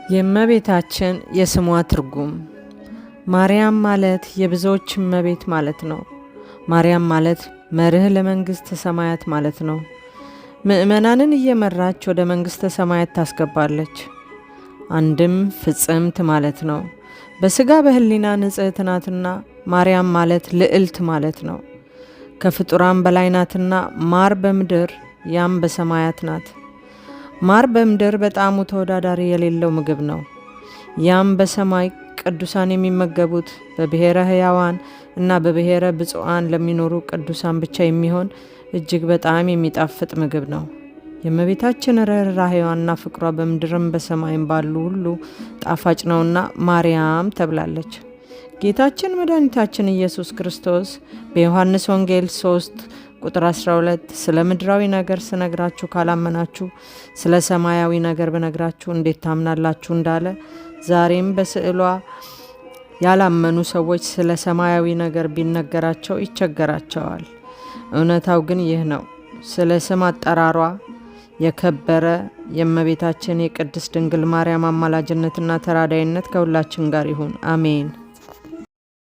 የእመቤታችን የስሟ ትርጉም ማርያም ማለት የብዙዎች እመቤት ማለት ነው። ማርያም ማለት መርህ ለመንግሥተ ሰማያት ማለት ነው። ምእመናንን እየመራች ወደ መንግሥተ ሰማያት ታስገባለች። አንድም ፍጽምት ማለት ነው። በስጋ በሕሊና ንጽሕት ናትና ማርያም ማለት ልዕልት ማለት ነው። ከፍጡራን በላይ ናትና ማር በምድር ያም በሰማያት ናት። ማር በምድር በጣዕሙ ተወዳዳሪ የሌለው ምግብ ነው። ያም በሰማይ ቅዱሳን የሚመገቡት በብሔረ ሕያዋን እና በብሔረ ብፁዓን ለሚኖሩ ቅዱሳን ብቻ የሚሆን እጅግ በጣም የሚጣፍጥ ምግብ ነው። የእመቤታችን ርኅራኄዋና ፍቅሯ በምድርም በሰማይም ባሉ ሁሉ ጣፋጭ ነውና ማርያም ተብላለች። ጌታችን መድኃኒታችን ኢየሱስ ክርስቶስ በዮሐንስ ወንጌል 3 ቁጥር 12 ስለ ምድራዊ ነገር ስነግራችሁ ካላመናችሁ ስለ ሰማያዊ ነገር ብነግራችሁ እንዴት ታምናላችሁ እንዳለ፣ ዛሬም በስዕሏ ያላመኑ ሰዎች ስለ ሰማያዊ ነገር ቢነገራቸው ይቸገራቸዋል። እውነታው ግን ይህ ነው። ስለ ስም አጠራሯ የከበረ የእመቤታችን የቅድስት ድንግል ማርያም አማላጅነትና ተራዳይነት ከሁላችን ጋር ይሁን፣ አሜን።